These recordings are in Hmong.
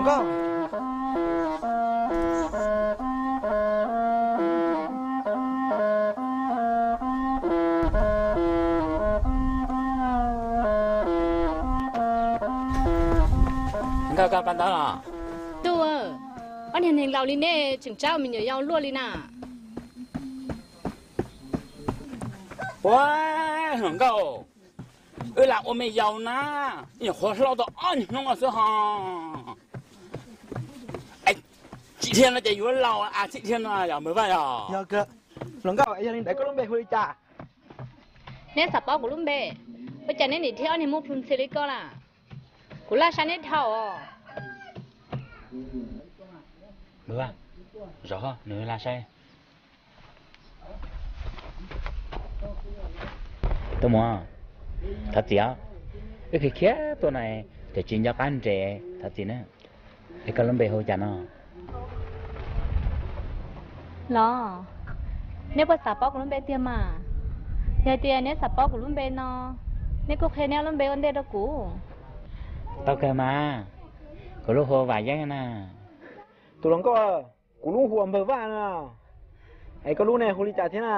Nkauj, nkauj koj pab ntawd los? Tub, ob niag neeg laus li nej tseem tsab ua me nyuam yaus luaj li na. Ua, hluas nkauj, wb lam ua me yaus na, nyuam qhuav hlob tau ob nyuag hnub xwb ho. Txhim dhia no ces yuav laus a, txhim dhia no yog Npawg Vaj yog? Hluas nkauj, yog li ntawd koj lub npe hu li cas? Neb xav paub kuv lub npe? Ua cas neb nim dhia ob niag muaj plhu ntxhi li koj lawm? Kuv laj saib neb dhau os. Npawg Vaj, zov nws laj saib. Tuaj mus, thov txim os. Wb khiav khiav tuaj no, ces tsis nco qab nres, thov txim na. Es koj lub npe hu cas no? Los, neb puas xav paub kuv lub npe tiag mas? Yog tias neb xav paub kuv lub npe no, neb kuj qhia neb lub npe ua ntej rau kuv. Tau kawg mas, kuv lub hu ua Vam Yeeb na. Tus hluas nkauj, kuv lub hu ua Npawg Vaj na. Es koj lub ne hu li cas thiab na?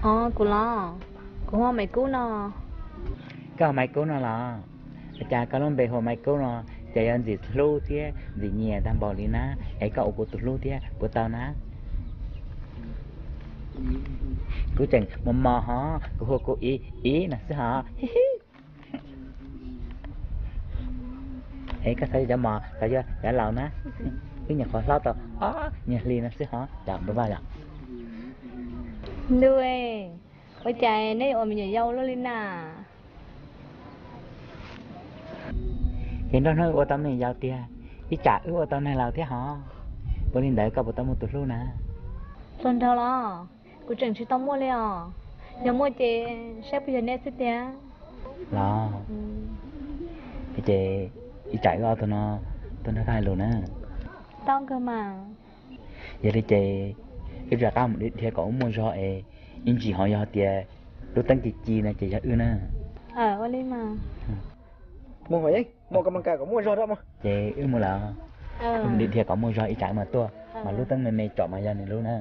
Os, kuv los, kuv hu ua Maiv Kub no. Koj hu Maiv Kub no los? Ua cas koj lub npe hu ua Maiv Kub no, ces yog ntxim hlub thiab ntxim nyiam tag npaum li na. Es koj ua kuv tus hlub thiab puas tau na? Kuv tseem mos mos hov, kuv hu kuv Iv, Iv no xwb hov. Es koj xav yuav cov mos, xav yuav cov laus na? Wb nyuam qhuav hlob tau ob nyuag hli no xwb hov, cov Npawg Vaj yom. Ntuj, ua cas neb yuav ua me nyuam yaus luaj li na? Ces nrog hnub ua tau me nyuam yaus tiag, ib tsam wb ua tau neeg laus thiab hov. Ua li ntawd koj puas tau muaj tus hlub na? Txog nrho los, kuv tseem tsis tau muaj li os. Yog muaj ces saib puas yog neb xwb tiag. Los, ces ib tsam wb ob tug no tuaj nrog koj hais lus na. Tau kawg mas. Yog li ces wb rov qab mus dhia kom ua muaj zog es ib ntsis ho yog tias lub teeb ci ci no ces yog wb na. Ua li mas. Mus, muaj kas kas kom muaj zog rau mas. Ces wb mus lawm, wb mus dhia kom muaj zog ib tsam mas tuaj, mas lub teeb me me tsom mas yog nws lub na.